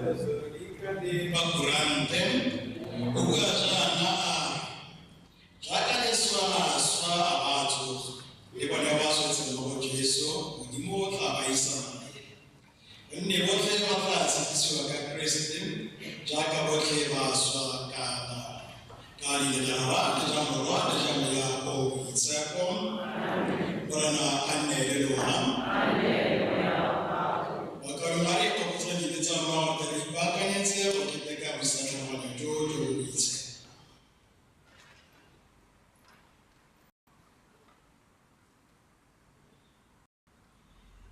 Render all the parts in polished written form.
Thesalonika le Bakorante o bua jaana a re, jaaka Jesu a swa a ba tsoga, le bone ba swetseng mo go Jesu, Modimo o tla ba isa pele. Gonne botlhe ba tla tshedisiwa ka Keresete, jaaka botlhe ba swa ka Adama. Ka leina la Rra le ja Morwa le ja Moya o o Boitshepo. Morena a nne le lona. Bakaulengwe, a re ikgopotseng dibe tsa rona gore re ipaakanyetse go keteka bosatlhoganyo jo jo bo boitshepo.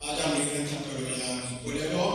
A jaanong re thapelo ya boipolelo.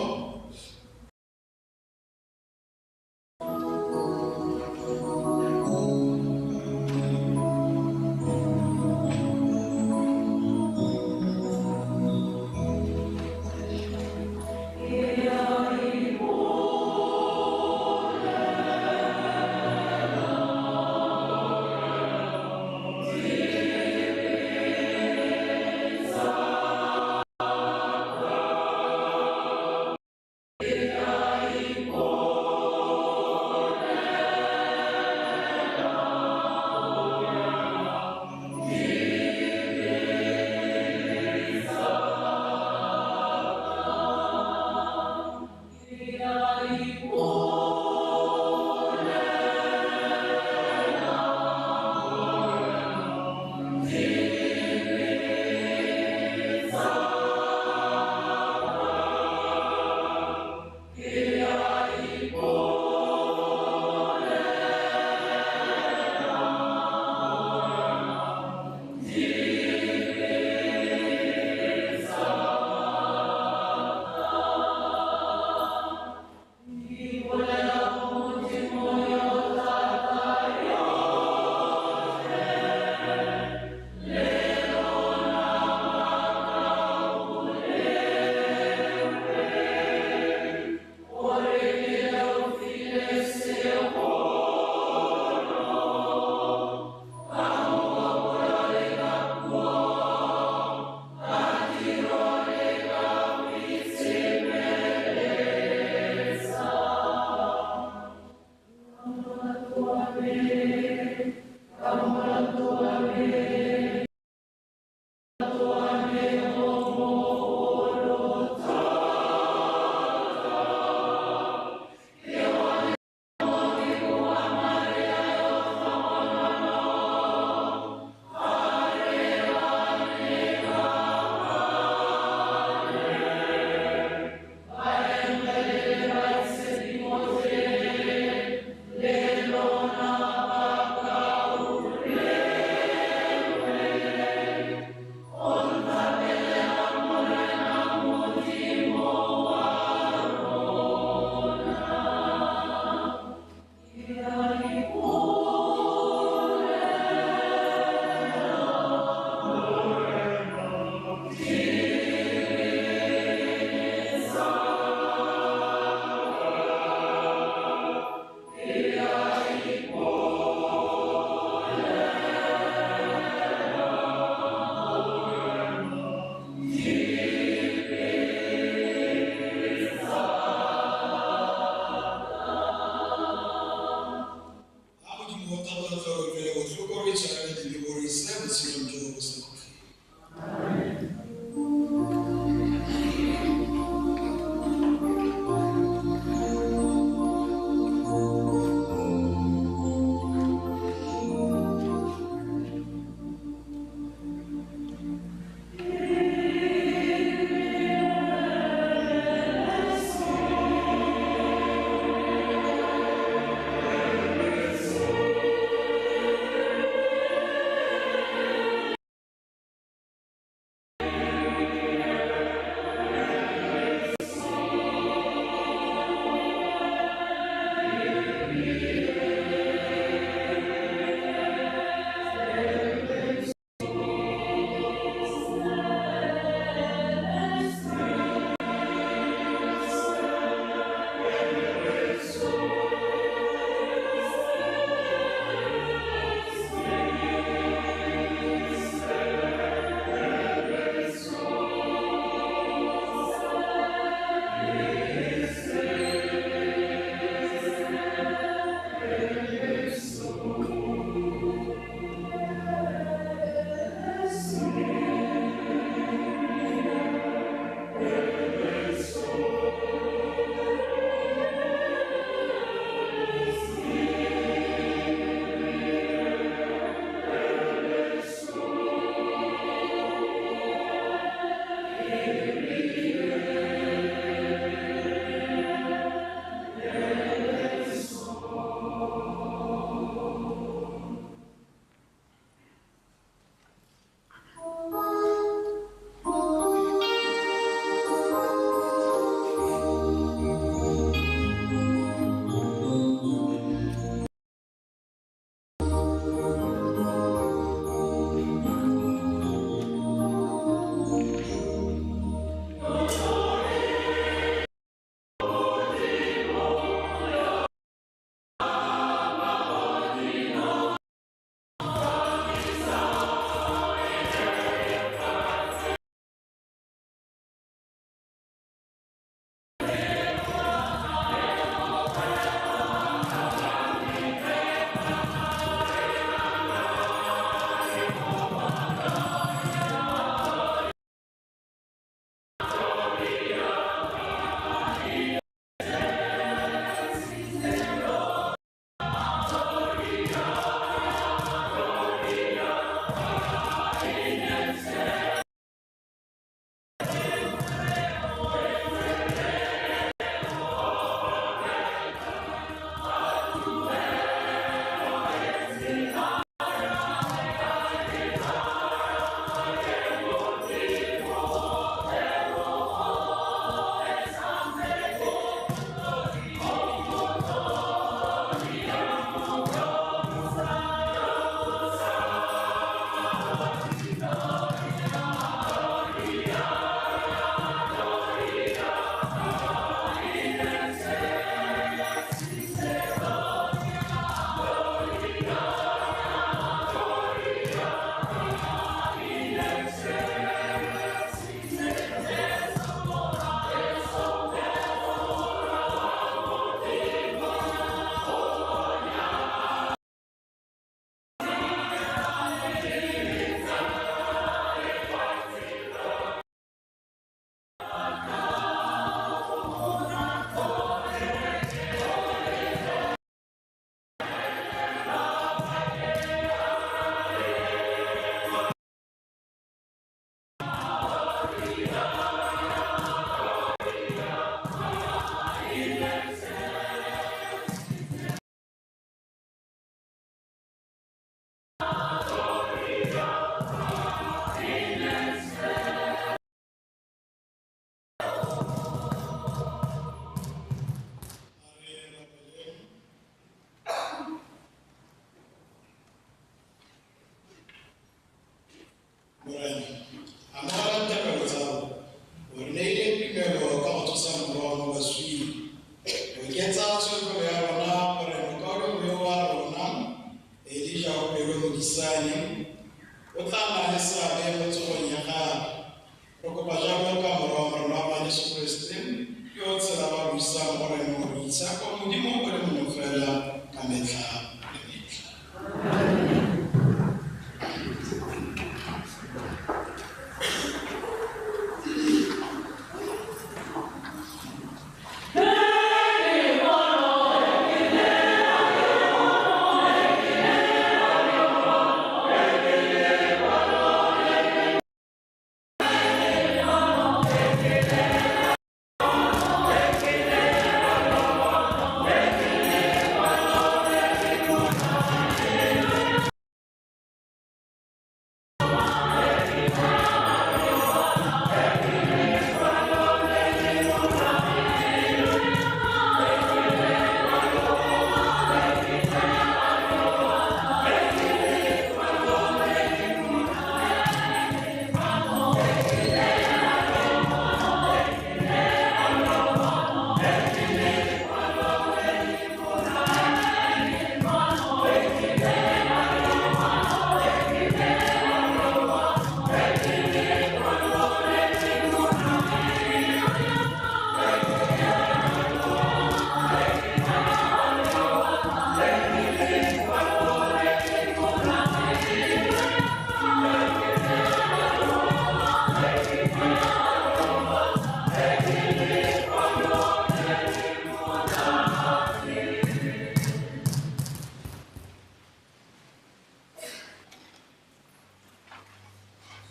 Boitshepo, Modimo o le mongwe fela ka metlha le metlha.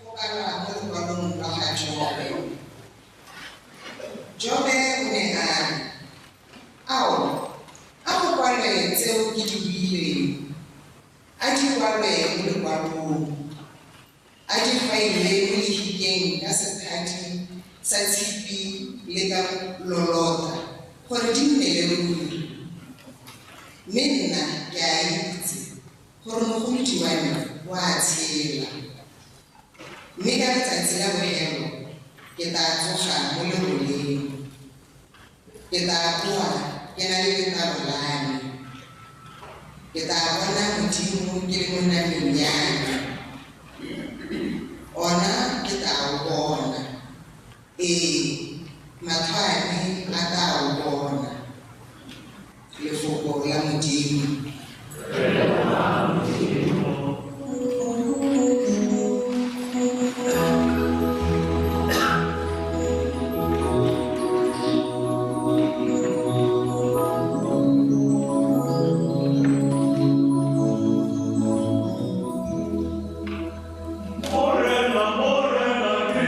Go balwa mo lokwalong lwa ga Jobe. Jobe o ne a re, Ao, a go kwalwe tseo ke di buileng, a di kwalwe mo lekwalong, a di failwe mo lefikeng ka sethadi sa tshipi le ka lolota, gore di nnele ruri. Mme nna ke a itse gore mogolodi wa me o a tshela, mme ka letsatsi la bofelo ke tla tsoga mo leroleng, ke tla boa ke na le letlalo la me, ke tla bona Modimo ke le mo nameng ya me. Ona ke tla o bona, ee, matlho a me a tla o bona. Lefoko la Modimo. Morena, morena, ke.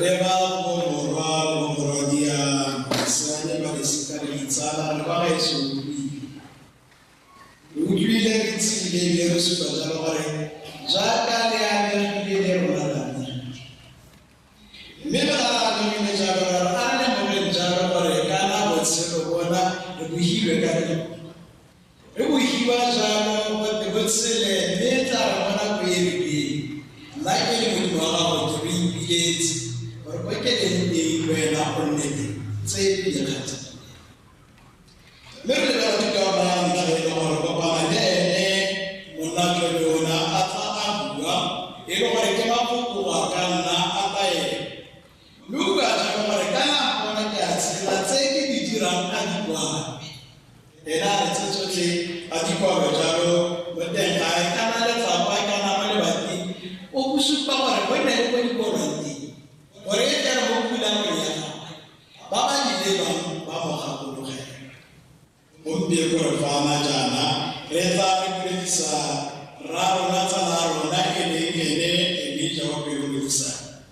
Leba bomorwa le bomorwadia Modisane ba lesika le ditsala le ba gaetsho re utlwile re tsile ebile re supa jalo gore jaaka le amegile le rona re amegile. Mme re amegile jalo ra re a re lemogeng jalo gore kana botshelo bona re bohilwe ka lona. Re bohiwa jalo gote bo tshele mme e tla re mo nako e rileng. Nna ke le Modimo wa gago ke re ipiletse gore ko ke leng teng wena o nne teng tse di dikgathile. Mme re leka go thuta rona ya ntlha e le gore kopana le ene monna jole ona a tla a bua e le gore ke mafoko a ka nna a taelo. Mme o bua jalo gore kana mpona ke a tshela tse ke di dirang a di kwalwe. Ena a re tse tsotlhe a di kwalwe jalo mo teng ga e kana letlapa kana mo lebating o go supa gore go nne le ko di kwalwang teng gore e tle re mo pulang ya gagwe ba ba di lebang ba mo gakologela. Gompieno re fana jaana re tla re buledisa rra rona tsala ya rona e leng ene Elijah wa pelo Modisane.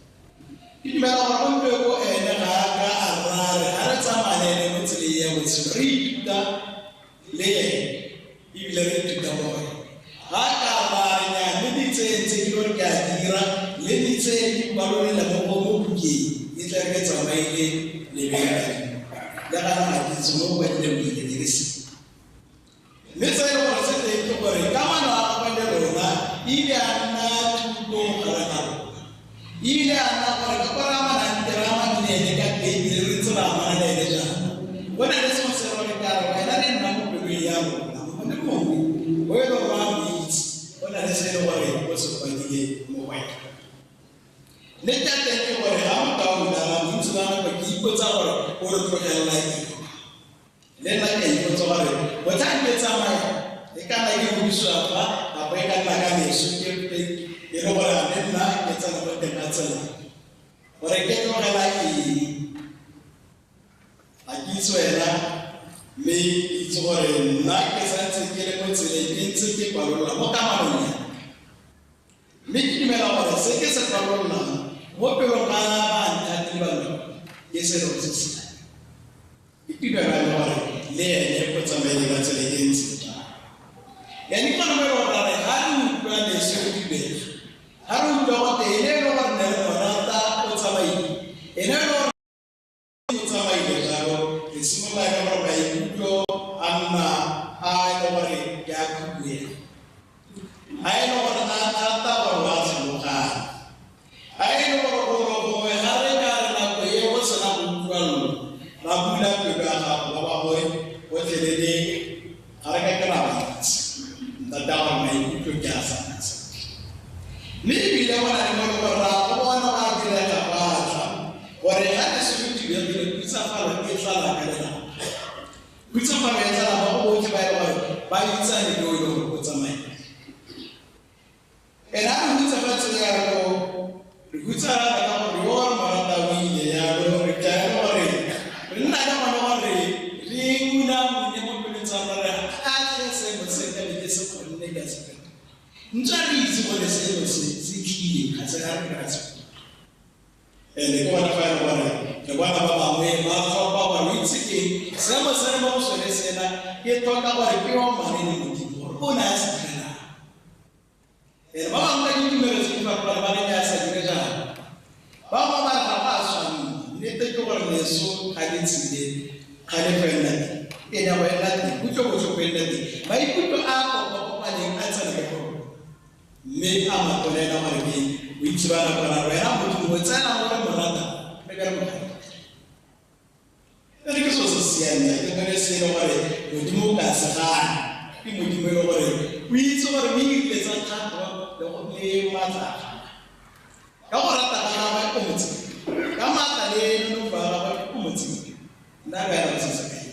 Ke dumela gore gompieno ene ga a ka a rra re ga re tsamaya le ene mo tseleng ya botshelo re ithuta le ene ebile re ithuta mo go ene. Ga a ka a rra re nnyaa mme ditseng tse ke gore ke a dira le ditseng di kwalolela mo bukeng e tla re ke tsamaile lebeng ka dimo. Le gana ga ke itse mo go kwadileng mo ke dire se. Mme tse e le gore se teng ke gore kamano ya gagwe le rona e ile a nna thuto gare ga rona. E ile a nna gore ka kwa re amanang teng re amane le ene ka teng ebile re ntse re amana le ene jaana. Go na le sengwe se re ka re wena le nna mo pelong ya rona mongwe le mongwe o e leng gore a mo itse go na le se e le gore o se kwadile mo go ene. Nnete ya teng ke gore ga motho a hulara bontsi ba nako ke ipotsa gore o re tlogelela eng. Le nna ke a ipotsa gore motlhang ke tsamaya e ka nna ke godisiwa fa kapa e ka nna ka leso ke e le gore a le nna ke tsena mo teng ga tsela gore ke tlogela eng. Ga ke itse wena mme ke itse gore nna ke santse ke le mo tseleng ke ntse ke kwalola mo kamanong ya ka. Mme ke dumela gore se ke se kwalolang mo pelong ga ba nthatile ba nna ke selo se se siameng. Ke tumelo ya me gore le ene o tsamaile ka tsela e ntseng jalo. Yani ke gone mo e leng gore ra re ga re utlwa leso le thubega, ga re utlwa gote ene e le gore ne re mo rata o tsamaile, ene e le gore o tsamaile jalo, re simolola e le gore maikutlo a nna a e le gore ke a khuduega, a e le gore a thata gore wa tlhaloganya, a e le gore gongwe gongwe ga re ka re nako e go sena go utlwallo ra bula pelo ya gago ba bangwe gotlhelele ga re ka ke ra ba itse ntate a gore maikutlo ke a sa sentle. Mme ebile go na le mo le gore ra go bona go a direga go a tla gore ga leso le thubegile khutsafalo e tlala ka lelapa. Khutsafalo e tlala ba go botlhe ba e le gore ba itsane le o e le gore o tsamaile. Ene a re hutsafatse jalo, re hutsafala ka gore yo re mo rata o ile jalo, re tla e le gore re nna le gone gore re ngunangune mo pelong tsa rona re a tle seemo se ka be ke se kgonne ka se fetola. Ntswa re itse gore seemo se se tlile ga se ga re ka se fetola. Ene ke gone fa e le gore re bona ba bangwe ba tlhopa gore o itse keng seemo se re mo go sone sena ke tlhoka gore ke omane le Modimo gore o ne a se direla. Ene ba bangwe ka ditumelo tse di farologaneng ba re ke a sa dire jalo. Ba bangwe ba re ga go a tshwanela. Nnete ke gore leso ga le tsile kgalefo e nna teng, tenego e nna teng, kutlobotlhoko e nna teng, maikutlo a kopa-kopaneng a tsena ka go rona. Mme a matona ena gore ke o itse ba nakwana wena Modimo o tsena o re mo rata mme ka re mo kgalefela. Ene ke selo se se siameng, ke bone se e le gore Modimo o ka se gana. Ke Modimo e le gore o itse gore o iletsa thato le go le maatla a gagwe. Ka go rata ga gagwe o mo tsebile, ka maatla le nonofo ya gagwe o mo tsebile. Nna le wena re sa se kae?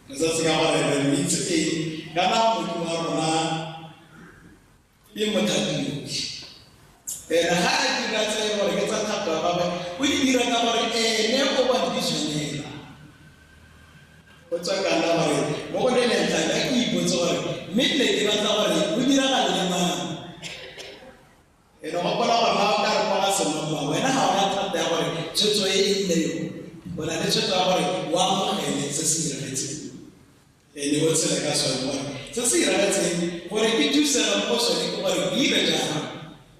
Re sa se ka gore re mo itse eng kana Modimo wa rona ke mothati yotlhe. Ene ga a dira tse e le gore ke tsa thato ya gagwe, o di dira ka gore ene o bona di tshwanela. Go tswa ka nna gore mo go le leng tla ka ke ipotse gore mme nne ke batla gore go diragale le mang. Ene gopola gore ga o ka re kwa ga semangmang wena ga ona thata ya gore tshwetso e e nne yone. O na le tshwetso ya gore o amogele se se diragetseng. Ene o tshele ka sone gore se se diragetseng gore ke thusega mo go sone ke gore ke dire jaana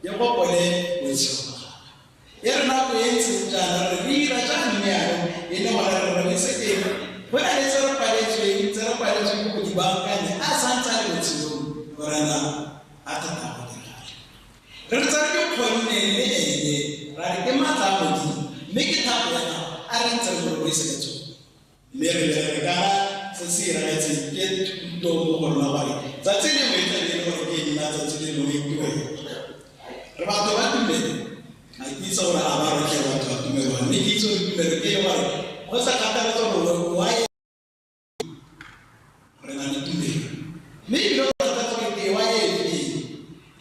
ke gopole botshelo ba gagwe. E re nako e ntseng jaana re dira jang mme jaanong e le gore re robetse eng go na le tse re paletsweng ke go di baakanya a santse a le botshelong morena a thata go diragala. Re re tsare ke kgonne le ene ra re ke maatla a Modimo mme ke thapo ya gagwe a re ntse re mo roboise ka tsone. Mme re be re kana se se iragetseng ke thuto mo go rona gore tsatsi lengwe e tlabe e le gore ke nna tsatsi le lengwe ke wena. Re batho ba tumelo. Ga ke itse gore a ba rotlhe batho ba tumelo, mme ke itse gore tumelo ke gore go sa kgathaletse gore wa re na le tumelo. Mme ebile go kgathaletse gore ke wa efe,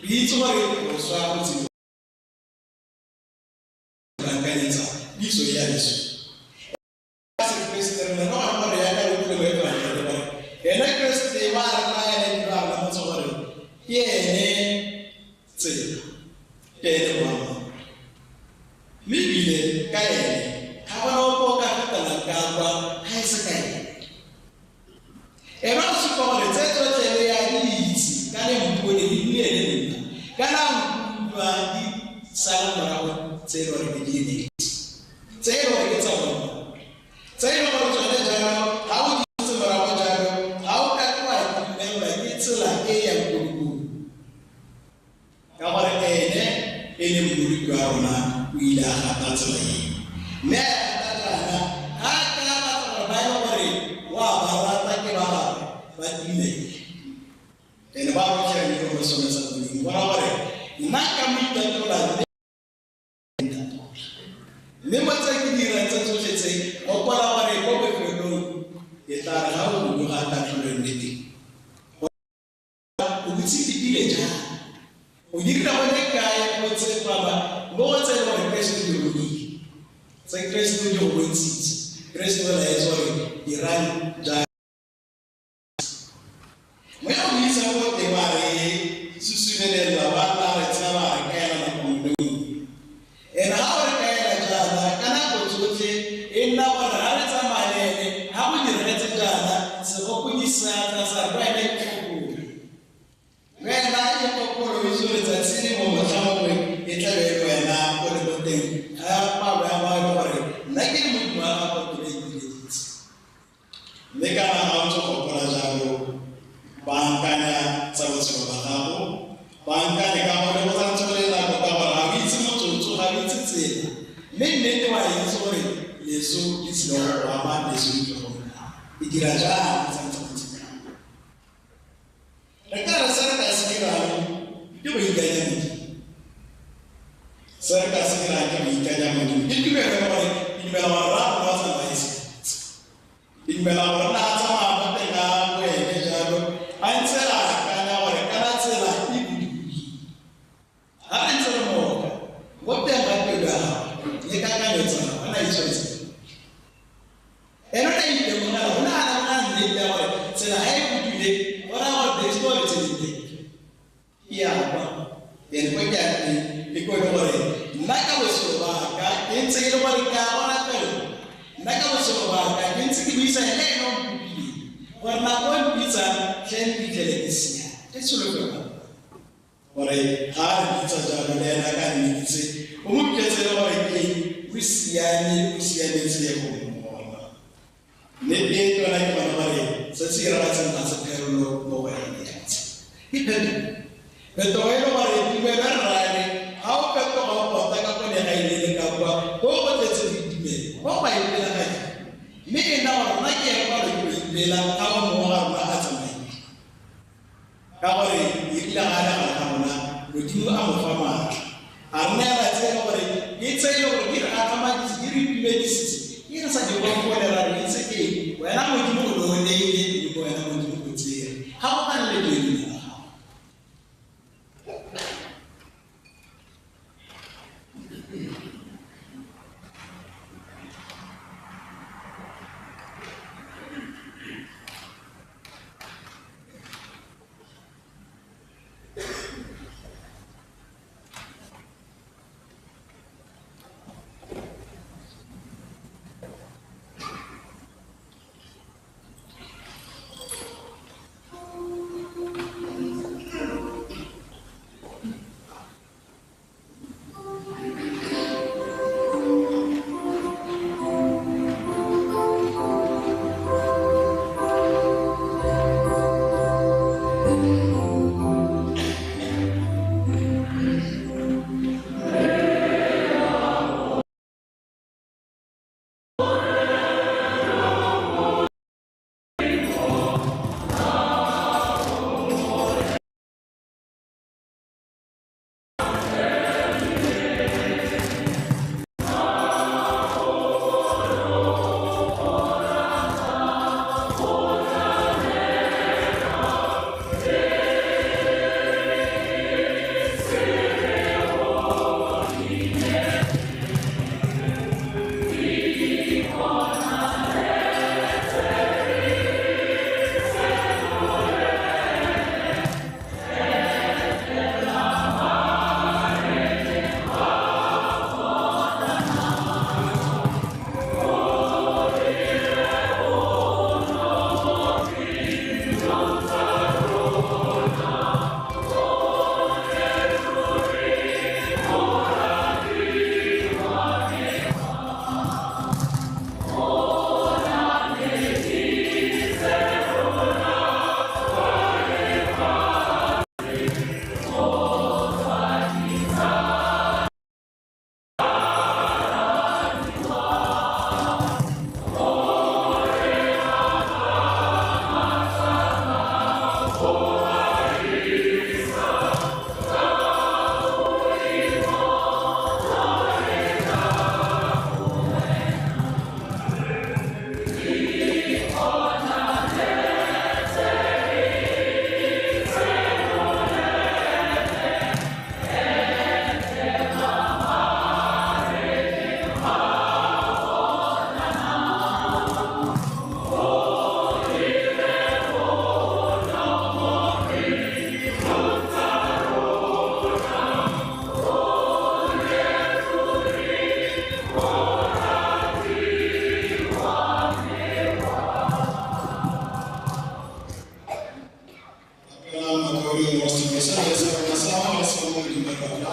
re itse gore go swa go tsebo baakanyetsa pitso ya leso. Sekeresete re na le gone gore yaka re utlwile mo efangele gore ene Keresete wa re naya le dilo a re lemotse gore ke ene tsela, ke ene boammaaruri. Mme ebile ka ene ga gona ope o ka fetelang ka kwa ga e se ka ene. Ene o supa gore tse tsotlhe le ya di itse ka le mpone le bue le nna ka la nkutlwa di sala morago tse e le gore ke di emetse, tse e le gore ke tsa boammaaruri, tse e le gore tsone jalo ga o di setse morago jalo ga o ka ke wa timelelwa ke tsela e yang ko dikong. Ka gore ene e le mmoloki wa rona o ile a gata tsela eo. Mme a gata jaana ga a ka batla gore ba e le gore wa ba rata ke ba gagwe ba timele. Ene ba rotlhe re le mo sone sa Modimo. Go raya gore nna ka mo itatola mme mme mo tse ke dirang tse tsotlhe tse gopola gore ko bofelong e tla re ga o buduga katlholo e nne teng. O botse jang? O dirile go le kae go tsepama mo go tse e le gore Keresete o di romile? Tse Keresete o di go bontshitse. Keresete o laetse gore dirang jang. Moya o buisa ko teng wa re susumelela wa nna re tsaya wa re kaela nako nngwe le nngwe. Ene ga o re kaela jaana ka nako tsotlhe e nna gore ga re tsamaya le ene ga go diragetse jaana segopodi sa tla sa re wena ikgopole. Wena ikgopole o itse gore tsatsi lengwe motlha mongwe e tla be e le wena o le mo teng ga palo ya bao e le gore nna ke le Modimo wa gago ke ba ipileditse. Mme kana ga o ntse o gopola jalo baakanya tsa botshelo ba gago, baakanye ka gore go santse go le nako ka gore ga o itse motsotso, ga o itse tsela. Mme nnete wa itse gore leso le tsile go ama, leso le tlile go bolaya. E dira jang go santse go ntse jalo? Re ka re se re ka se dirang ke go ikanya Modimo. Se re ka se dirang ke go ikanya Modimo. Ke tumelo ya gore ke dumela gore rraagwe wa tsamaisa. Ke dumela gore na a tsamaya mo teng ga boene jalo a ntse a akanya gore kana tsela e budule. Ga re ntse re moka mo teng ga pelo ya gagwe le kakanyo tsa gagwe o ne a itshwetse. Ene o ne a itemogela o ne a na nnete ya gore tsela ga e budule go raya gore there is no returning back. Ke ya kwa ene kwa ke yang teng ke ko e le gore nna ka botshelo ba ka ke ntse ke le gore ke a go rapela. Nna ka botshelo ba ka ke ntse ke buisa ene ene o mpopileng gore nako e mpitsang tlhe mphitlhele ke siame. Ke tsholofelo gore ga a re bitsa jalo le ena ka mmitse o mo mpetse le gore ke o siame o siametse go mmona. Mme e tona ke bona gore se se iragatseng ga se pherolo mo go ene yatse. Ke phetogo. Phetogo e le gore tumelo e rrane ga o fetoga o pota ka kone ga ile le ka kwa ko go tletse boitumelo go ba ipelaganya. Mme e nna gore nna ke ya kwa re ke ipela ka o mongwe ga rona a tsamaile. Ka gore e rile ga a le gare ga rona Modimo a mo fa maatla. A re neela tse e le gore ke tse e le gore di re gakgamaditse di re itumedisitse ke re sa di gopole ra re itse ke wena Modimo o ne o neile ebile wena Modimo o tsere. Ga go ka nne le leina la gago.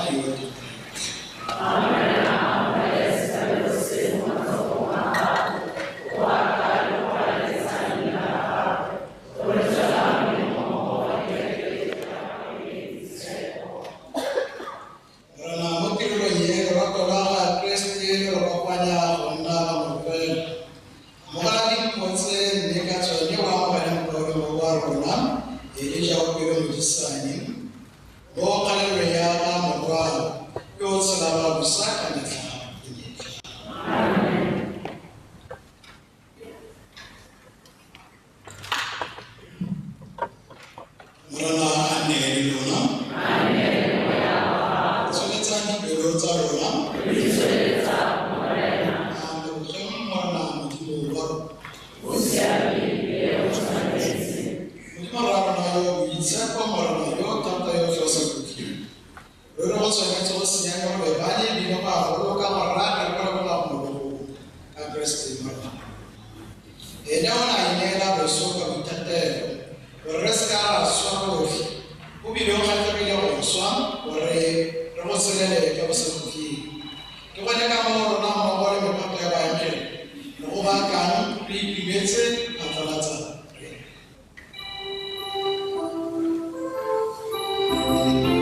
Rara yo o thata. Morena, mo tirelong ye lorato la ga Kreste le re kopanya go nna bangwe fela. Amogela dimpho tse mme ka tsone o amogele mokaulengwe wa rona Elija Opelo Modisane mo kgalelong ya ga Morwao yo o tshelang a busa ka metlha le metlha. Morena a nne le lona. Tsholetsang dipelo tsa rona. A lebogeng Morena Modimo wa rona. Modimo rra rona yo o boitshepo, Morena yo o thata yotlhe o sa khutleng. Ruri go tshwanetse go siame go lebane ebile go a boloka gore re tle re leboga gongwe le gongwe ka Kreste Morena. Ene o ne a ineela loso ka boithatelo gore re se ka ra swa rotlhe, o bile o kgethegile go swa gore re go tshelele ka bosakhutleng. Ke gone ka moo rona mmogo le mephato ya baengele re go bakang re itumetse phatlalatsa re re. Morena.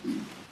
Re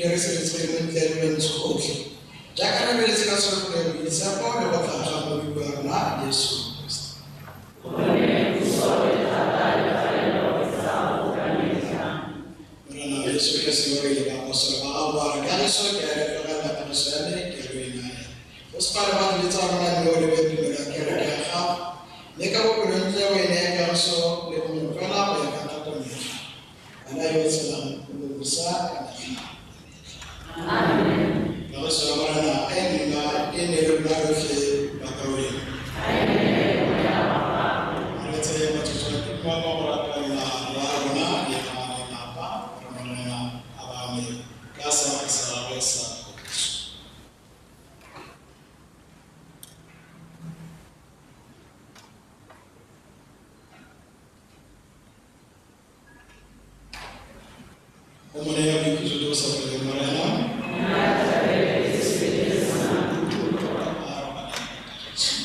Ebile re sireletsegile mo ditlaelelong tsotlhe jaaka re lebeletse ka tsholofelo ya boitshepo le go tla ga Modimo wa rona Jesu Kriste. Morena Jesu Kriste o rile baapostola ba gago ba re, Kagiso ke a le tlogela, kagiso ya me ke a lo e naya. O se ka wa leba dibe tsa rona mme o lebe tumelo ya kereke ya gago, mme ka bopelontle o e neye kagiso le bongwe fela go ya ka thato ya gago. Wena yo o tshelang o bo busa ka metlha le metlha. Kagiso ya Morena a e nna e nne le lona lotlhe bakaulengwe. Re tseye motsotso wa tumalano go rapelela wa rona le ba lelapa gore Morena a ba ame ka seatla sa gagwe sa phodiso. O mo neye boikhutso jo bo sa feleng, Morena. A robaleng ka kagiso.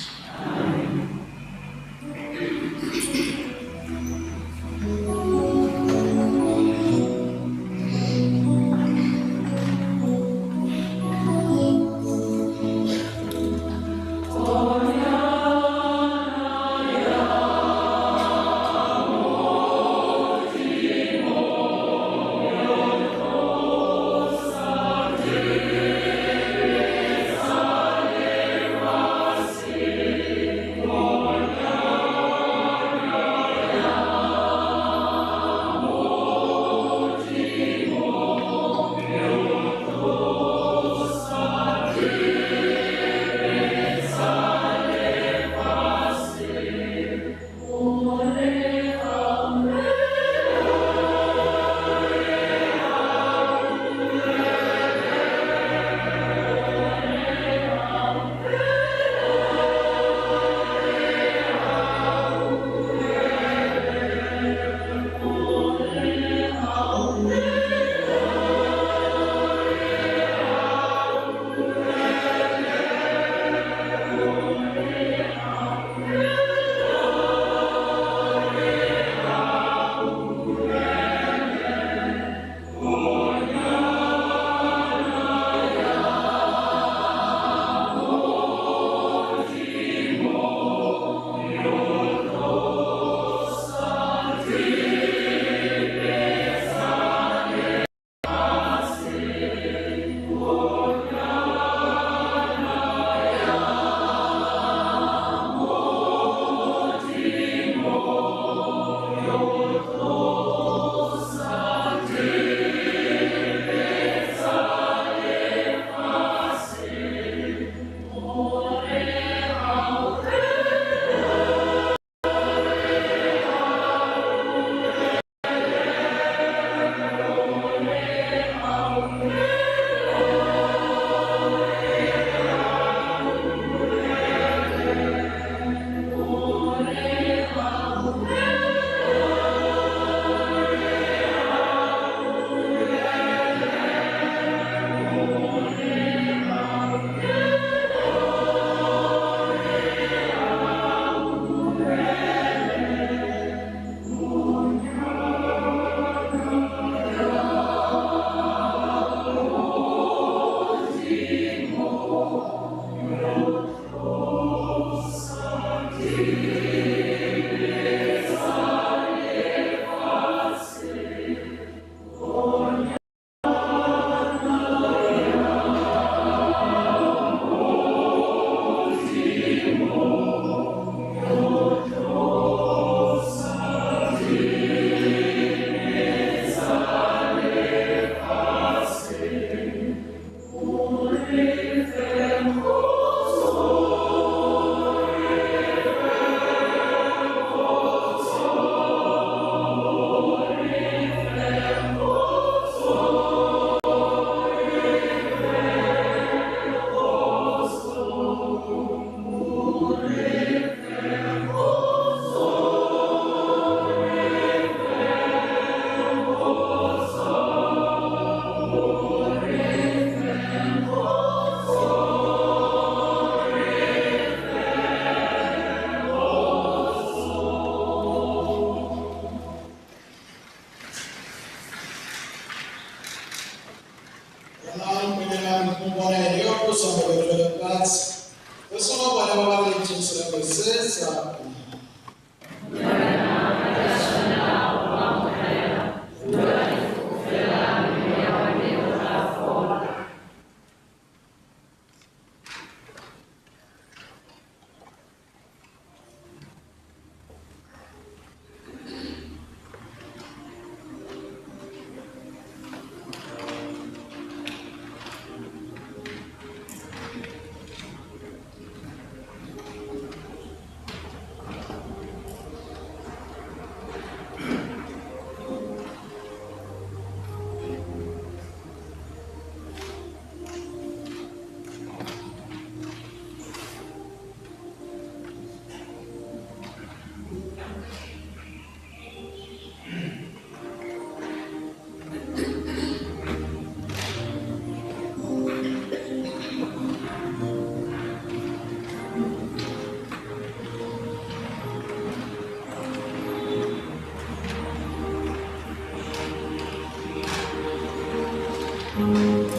A ikanyegang mo bona ene yo o tlosang boleo jwa lefatshe. Go sego bone ba ba letseng selemo se sa. Amen.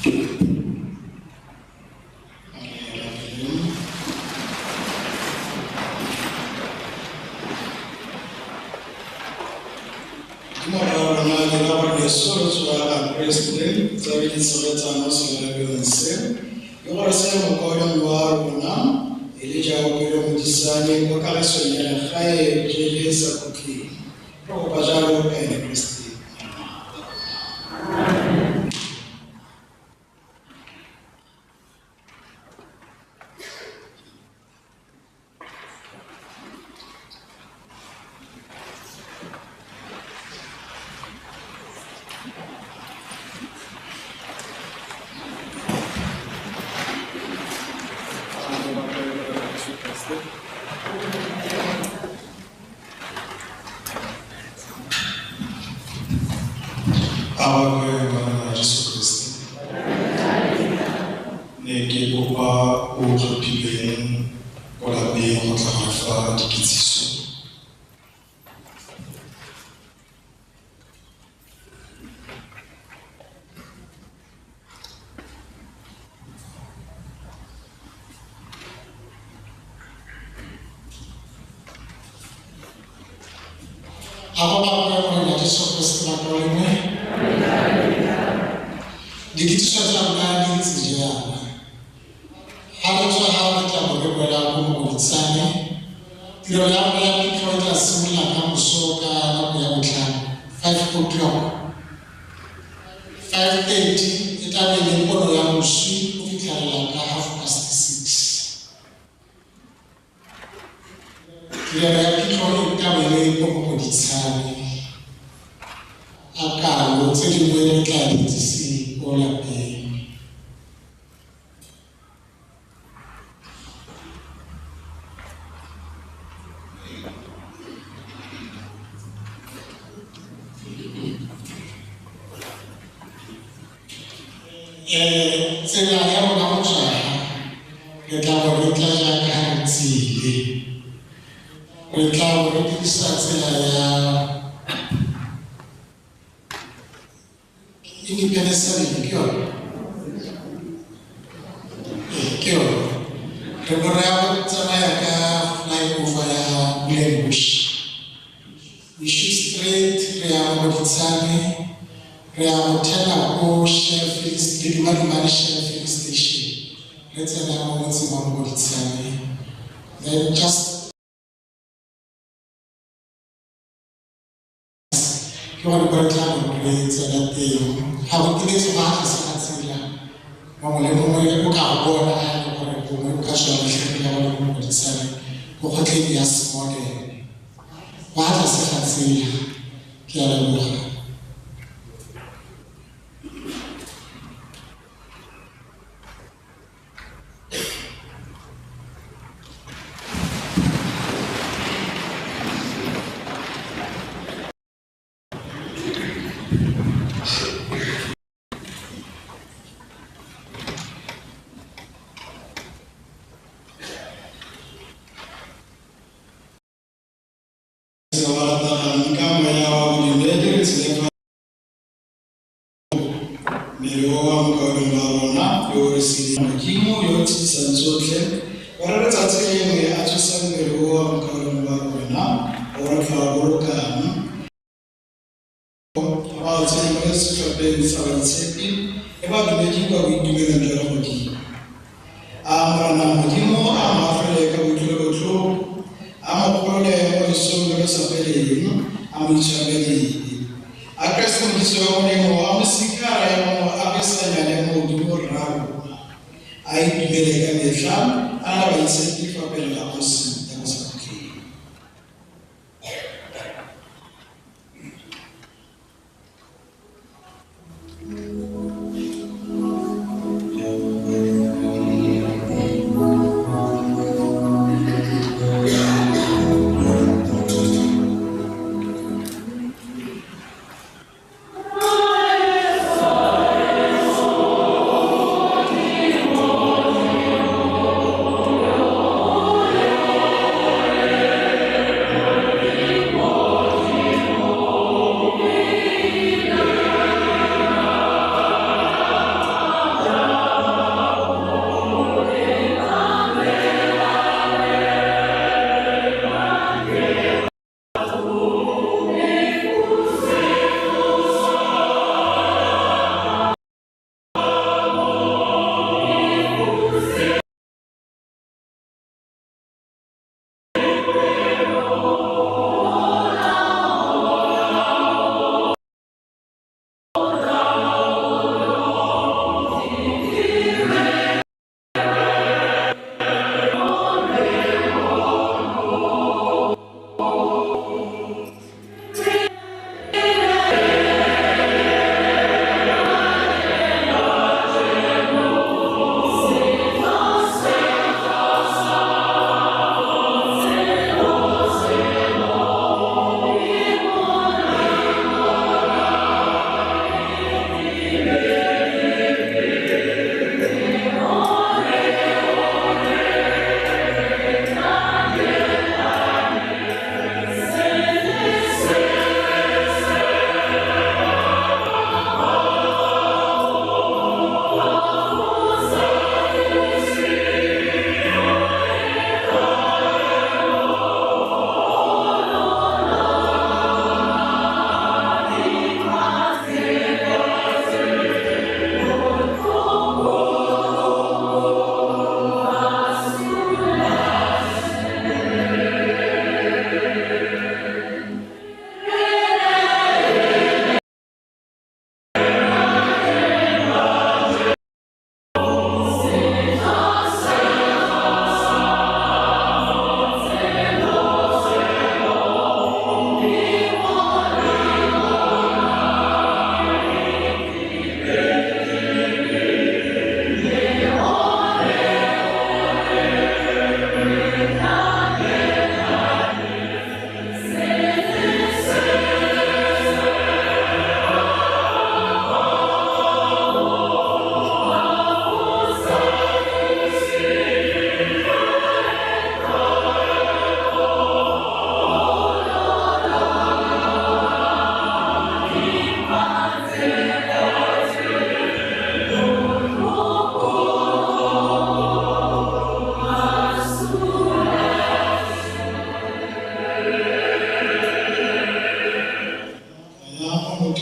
Oh.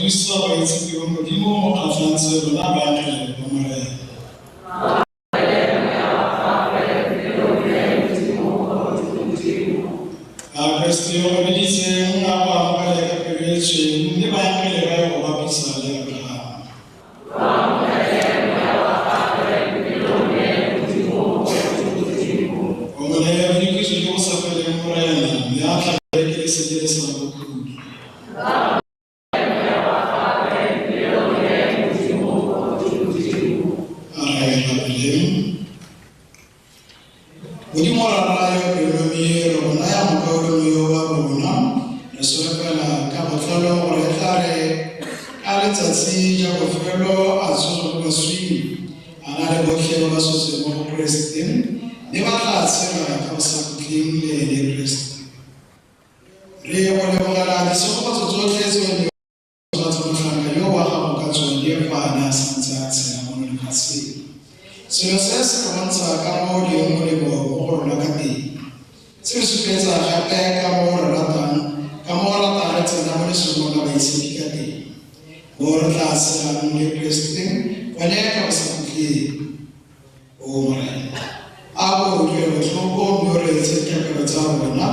thusa baitshepi ba Modimo mo kgatlhantse rona baangele ba Morena. A Kreste yo go biditseng a go amogele ka pelo e tshweu mme baangele ba ye go bapisa le Abraham. O mo neele boikiso jo bo sa feleng Morena, mme a tlhabelwe ke lesedi le se nang bokhutlo. A re rapeleng. Modimo Rara yo pelonomi re go naya mokaulengwe yo wa rona, re solofela ka botlalo gore e tla re ka letsatsi ja bofelo a tsoge mo baswing, a na le botlhe ba ba swetseng mo go Keresete, mme ba tla tshela ka bosakhutleng le ene Keresete. Re go lebogela ditshegofatso tsotlhe tse o di tshwanetse motlhanka yo wa gago ka tsone fa a ne a santse a tshela mo lefatsheng. Selo se se re bontsha ka mo o leng molemo mo go rona ka teng. Se re supetsa gape ka mo re ratang, ka mo o ratang re tsena mo lesomong la baitshepi ka teng. Mo re tla tshelang le Keresete gone ka bosakhutleng. O Morena, a ko o utlwe botlhoko mme o reetse dithapelo tsa rona.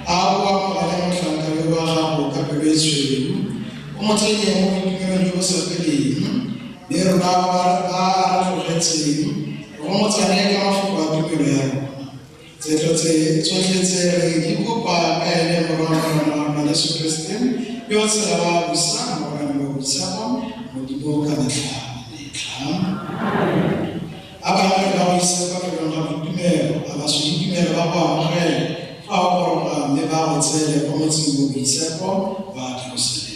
A ko o amogele motlhanka yo wa gago ka pelo e tshweu, o mo tsenye mo boitumelong jo bo sa feleng, mme rona ba ba re tlogetseng re gomotsane ka mafoko a tumelo ya rona. Tse tsotlhe tse re di kopa ka ene Morwa wa Morena wa rona Jesu Keresete, yo o tshela wa busa mo go Moya o Boitshepo, Modimo ka metlha le metlha. A baangele ba go ise kwa felong ga boitumelo, a basweditumelo ba go amogele fa o goroga mme ba go tseele kwa motseng o boitshepo wa Jerusalema.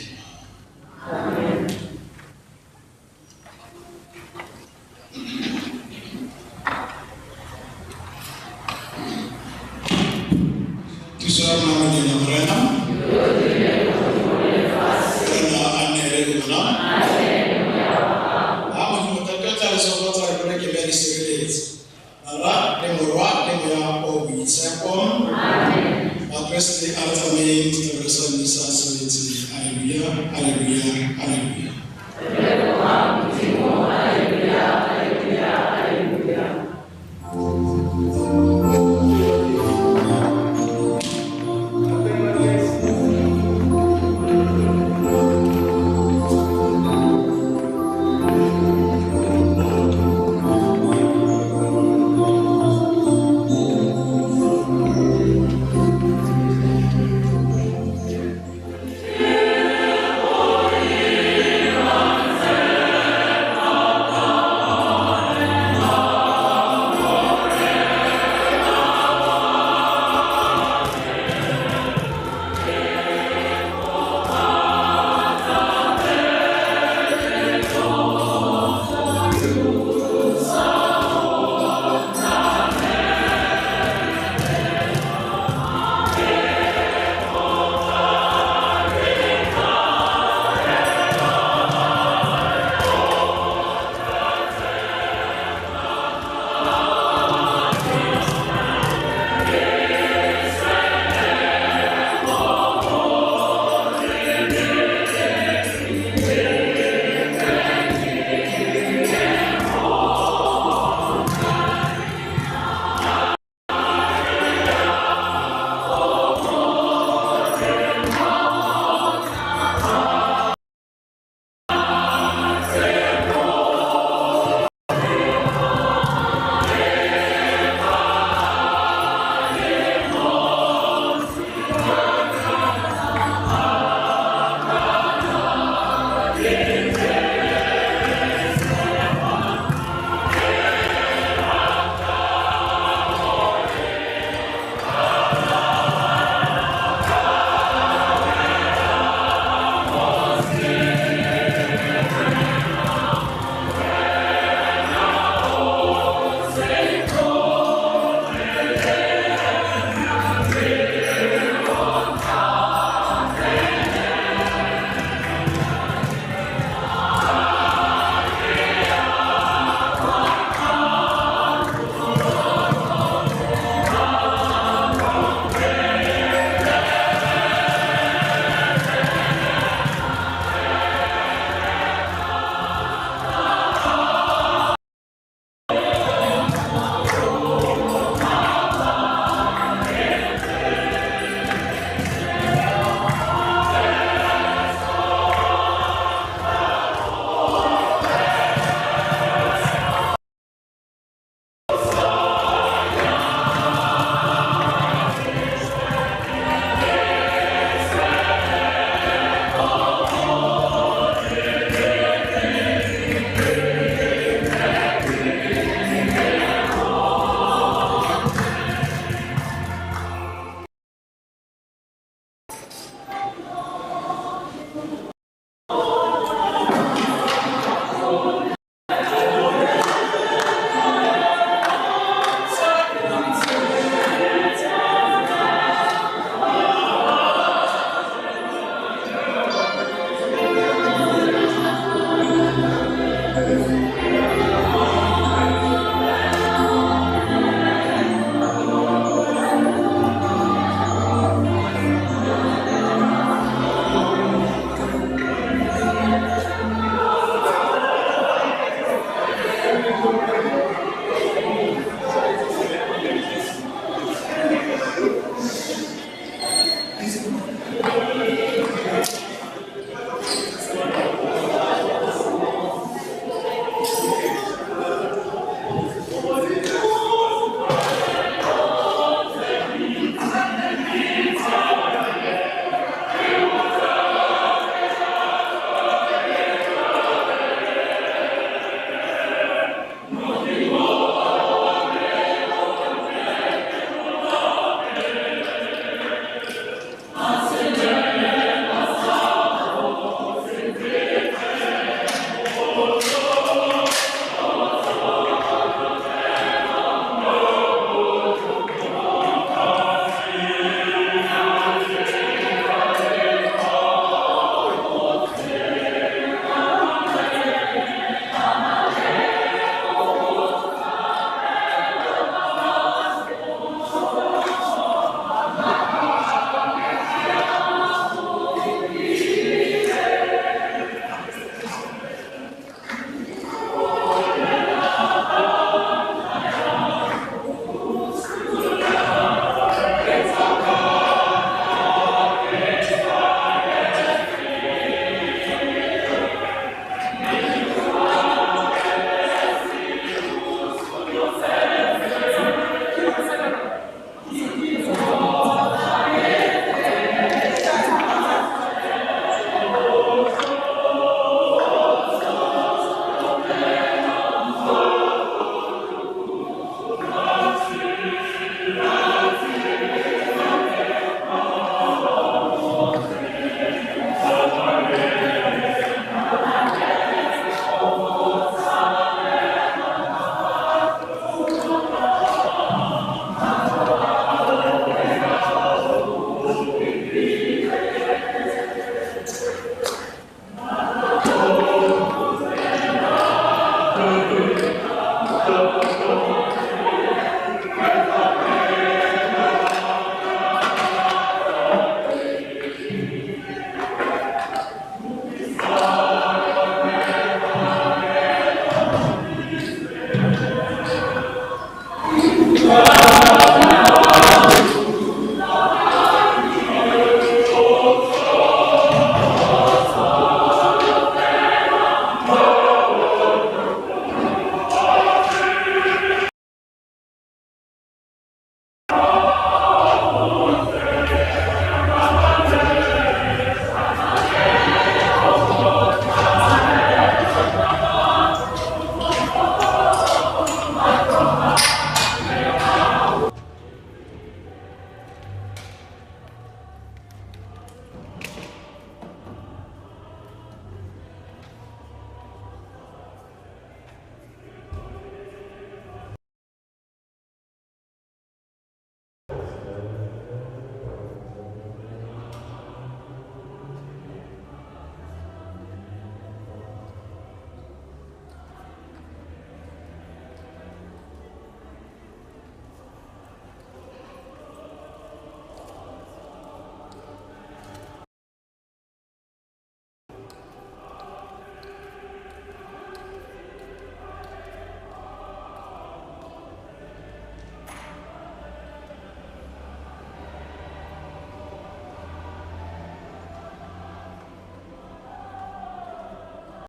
Thuso ya rona mo leina la Morena. Morena a nne le lona. A Modimo Tate o tla re segofatsa re boloke mme a di sireletse. Rara le Morwa le Moya o o Boitshepo. Bakreste a re tsamayeng setlhabelo sa Mmisa se wetse. Alleluia, alleluia, alleluia.